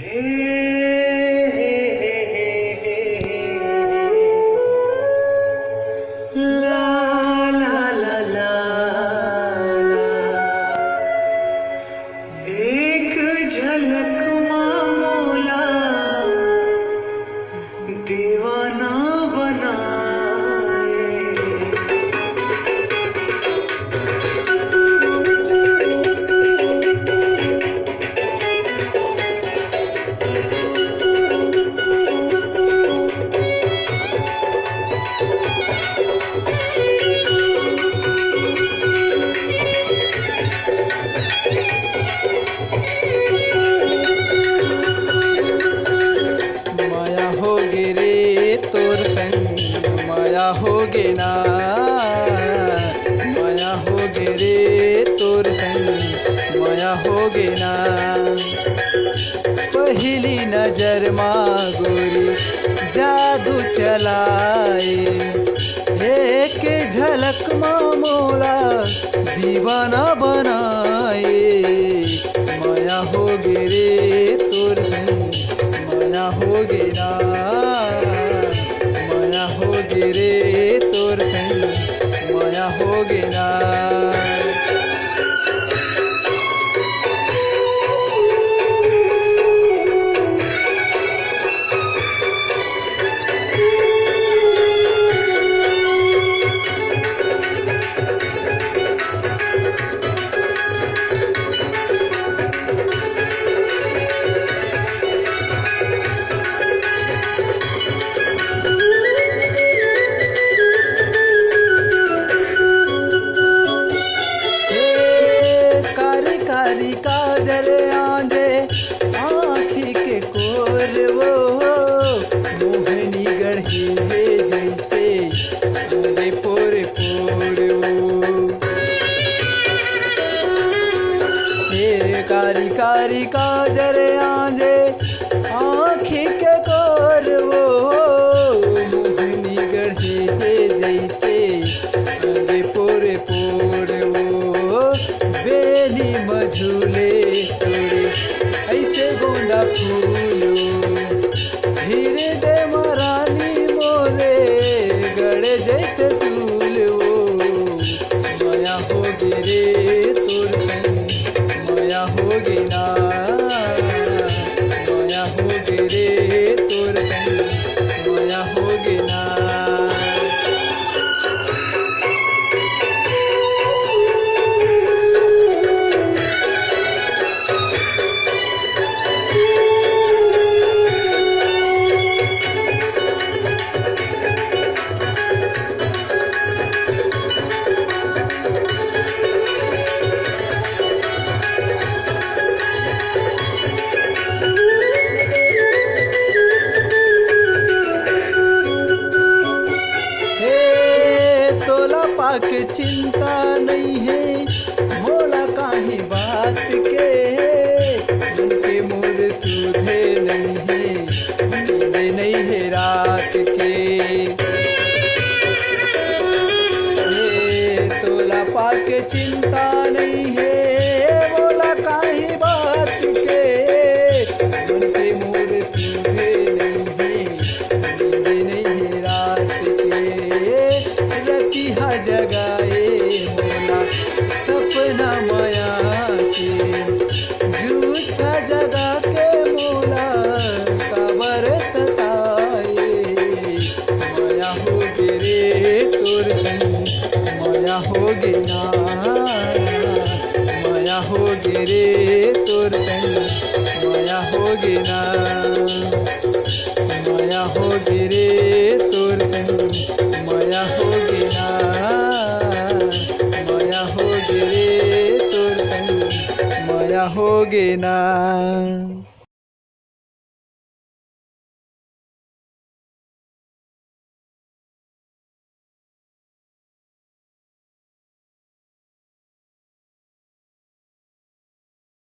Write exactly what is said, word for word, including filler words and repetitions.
ला, ला, ला, ला, ला। एक झलक मा मोला दीवाना बनाए। मया होगे रे तोर संग, मया होगे ना। मया होगे रे तोर संग, मया होगे ना। पहिली नजर मा गोरी जादू चलाए, एक झलक मा मोला दीवाना बनाए। मया होगे रे तोर संग, मया होगे ना। मया होगे रे तोर संग, मया होगे ना। ए, कारी कारी काजर आंजे आँखी के कोर वो, मोहनी गढ़े हे जैसे अंडे पोर पोर वो। ए, कारी कारी काजर आंजे आँखी के कोर वो, मोहनी गढ़े हे जैसे अंडे पोर पोर वो। बेली म झूले तोरे ऐसे गोंदा फूल वो, धीरे दे म रानी मोरे गड़े जैसे फूल वो। मया होगे रे तोर संग, मया होगे ना। मया होगे रे तोर संग, मया होगे ना। हे, तोला पाके चिंता नइ हे, मोला काहीं बात के, मन के मोर सुधे नइ हे, नींद नइ हे रात के। हे, तोला पाके चिंता नइ हे, मोला काहीं बात के, मन के मोर सुधे नइ हे, नींद नइ हे रात के। रतिहा जगाए मोला सपना मया के, जूझा जगा के मोला काबर सताए। मया होगे रे तोर संग, मया होगे ना। मया होगे रे तोर संग, मया होगे ना। मया होगे रे तोर संग, मया होगे ना। मया होगे रे तोर संग, मया होगे ना।